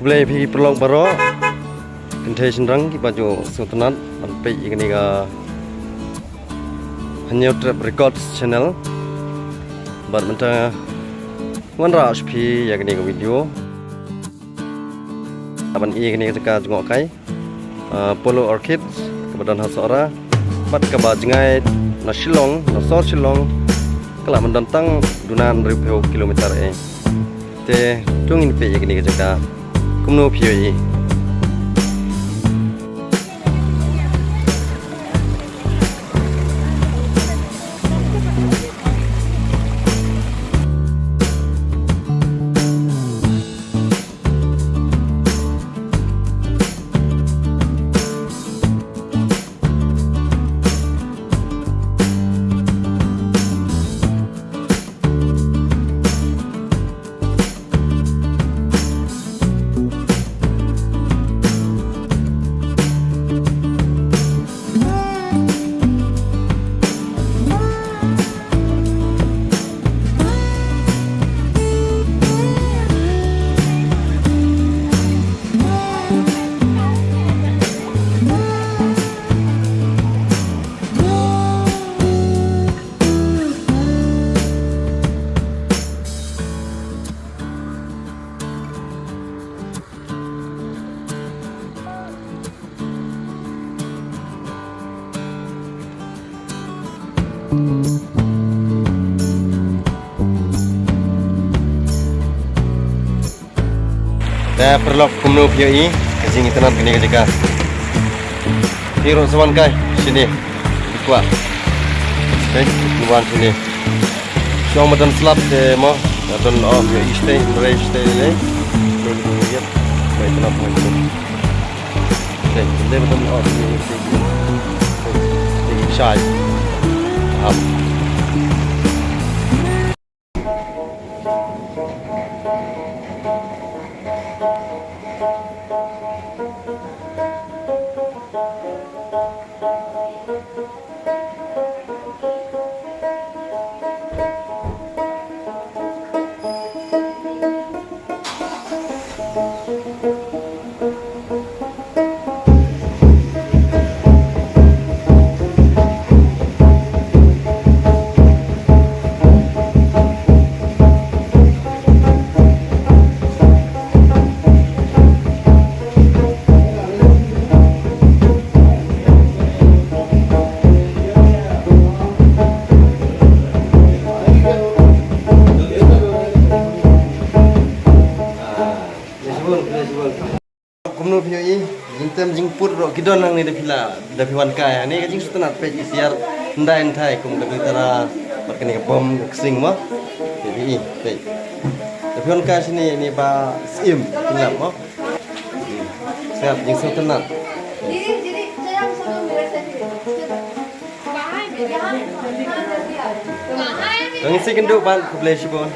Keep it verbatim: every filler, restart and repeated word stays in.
Khublei phi paralok baroh, kynthei shynrang kiba ju sngewtynnat ban peit ïa kane ka Hynñiewtrep Records channel. Bad mynta nga wanrah sha phi ïa kane ka video. Ban ïa kane ka jaka jngohkai, ah, Polo Orchids kaba don ha Sohra bad kaba jngai na Shillong, na sor Shillong, ka lah ban don tang duna hynriewphew kilometer eh. Te to ngin peit ïa kane ka jaka kumno phi ïohi. Te paralok, kumno phi ïohi ka jingitynnat kane ka jaka? Phi ruh sa wan kai shane, phi kwah. Te phi wan shane. Shong ba don slap te mo, ba don, oh, ïohi shatei, hynrei shatei lei. Ba itynnat mo. Te, te ba don, oh, ïohi shatei. Te shai. Hap. Kumno phi ïohi, jingtem jingput ruh ki don hangne da phi la, da phi wan kai. Hangne ka jingsngewtynnat, peit ki tiar hyndai hynthai kum ka bithara bad kane ka bom ka ksing mo. Peit, peit, peit. Da phi wan kai shane ne ba syiem phin lap mo. Sngap jingsngewtynnat. Ngi sngewkynduh ban khublei shibun.